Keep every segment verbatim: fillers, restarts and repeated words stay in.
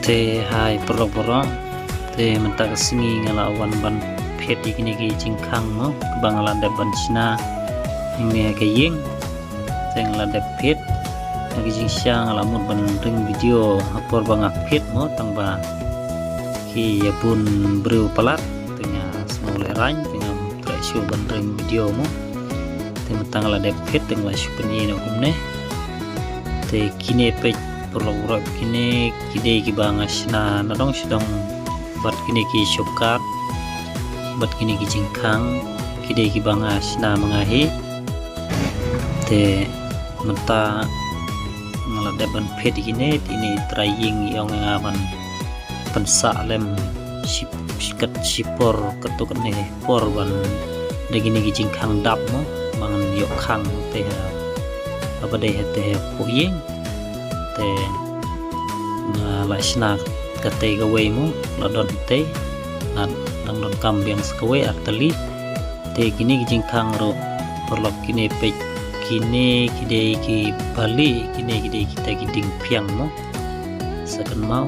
Te hai paralok baroh, te mynta ka sngi nga la wan ban phet ïa kine ki jingkhang mo, ba nga la dep ban shna hangne ha ka ïing. Te nga la dep phet, ha ka jingshisha nga la mut ban ring video ha por ba nga phet mo, tang ba ki ïa bun briew palat, te nga sngewlehrain, te ngam treh shuh ban ring video mo. Te mynta nga la dep phet, te nga la shu pyni noh kumne. Te kine peit paralok baroh, kine ki dei kiba nga shna nadong shadong bad kine ki shortcut bad kine ki jingkhang, ki dei kiba nga shna ma nga hi. Te mynta nga la dep ban phet ïa kine, te ine i trai ïing i ong ïa nga ban pynsah lem shi, shi kat, shi por, katto katne por ban da kine ki jingkhang dap mo, ba ngan ïoh khang te ha, haba dei ha te hapoh ïing. Te nga la shna katei kawei mo, la don te, nga dang donkam biang sa kawei ar tylli. Te kine ki jingkhang ruh paralok, kine peit, kine ki dei kiba lieh, kine ki dei kita ki dieng phiang mo. Sa kynmaw,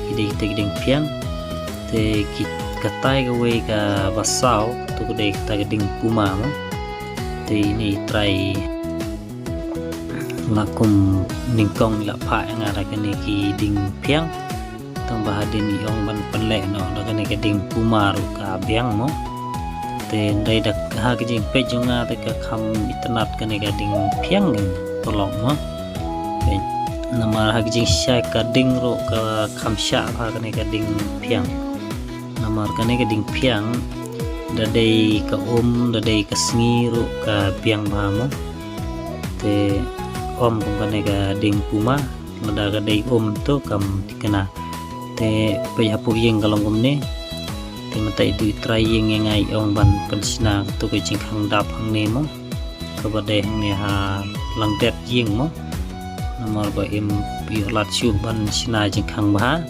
ki dei kita ki dieng phiang. Te ki, katai kawei kaba saw, to ka dei kita ka dieng puma mo. Te ine i trai la kum nyngkong i la phah ïa nga da kane ki dieng phiang. Tang ba hadien i ong ban pynleh noh da kane ka dieng puma ruh ka biang mo. Te hynrei da ha ka jingpeit jong nga te ka kham itynnad kane ka dieng phiang, paralok mo. Peit, namar ha ka jingshisha ka dieng ruh ka kham shah bha kane ka dieng phiang. Namar kane ka dieng phiang da dei ka um, da dei ka sngi ruh ka biang bha mo. Te ym kum kane ka dieng puma, lada ka dei um to kam thikna. Te peit hapoh ïing ka long kumne. Te mynta itu i trai ïing ïa nga i ong ban pynshna kato ka jingkhang dap hangne mo, kaba dei hangne ha langdep ïing mo. Namar ba im ïoh lad shuh ban shna jingkhang bha.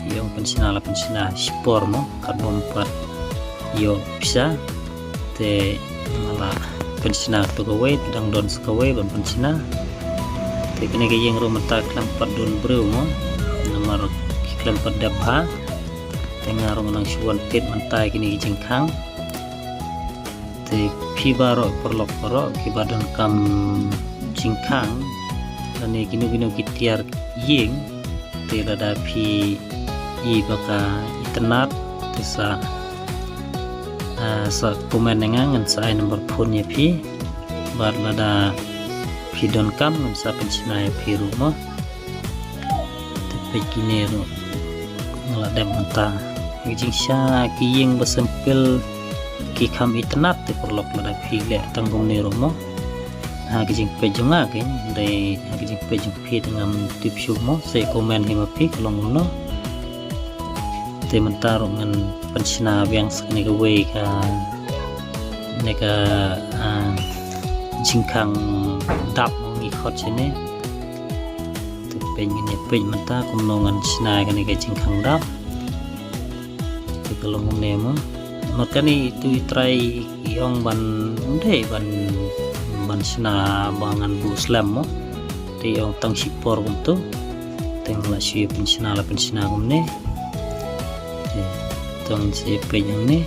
I ong pynshna la pynshna shi por mo, katba ym pat ïoh pisa. Te nga la pynshna kato kawei, te dang don sa kawei ban pynshna. Te kane ka ïing ruh mynta khlem pat don briew mo, namar ki khlem pat dep bha. Te nga ruh nga nang shu wan peit mynta ïa kine ki jingkhang. Te phi baroh paralok baroh kiba donkam jingkhang lane kino kino ki tiar ïing, te lada phi i ba ka itynnad te sa, ah, sa comment ïa nga, ngan sa ai number phone ïa phi. Bad lada phi donkam ngan sa pynshna ïa phi ruh mo. Te peit kine ruh nga la dep mynta. Ki jingshisha ki ïing ba simple ki kham itynnad te paralok, lada phi leh tang kumne ruh mo. Ha ki jingpeit jong nga kein, hynrei ha ki jingpeit jong phi te ngam tip shuh mo, sa comment hi ma phi ka long kumno. Te mynta ruh ngan pynshna biang sa kane kawei ka, ne ka, ah, jingkhang dap mo ngi khot shane. Te peit, ngin ïa peit mynta kumno ngan shna kane ka jingkhang dap. Te ka long kumne mo. Namar kane itu i trai i ong ban, ym dei ban, ban shna ba ngan buh slem mo. Te i ong tang shi por kumto. Te nga la shu ïa pynshna la pynshna kumne. Te tang shi peit hangne.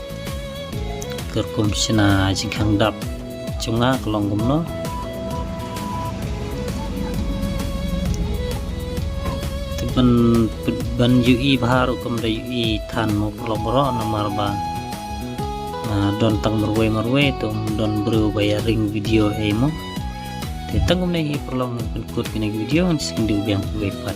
Ka rukom shna jingkhang dap jong nga ka long kumno. Te ban, ban ïohi bha ruh kam da ïohi than mo paralok baroh, namar ba, ah, don tang marwei marwei, te ym don briew ba ïa ring video ei mo. Te tang kumne hi paralok, ngan pynkut kane ka video, ngan sa ïakynduh biang kawei pat.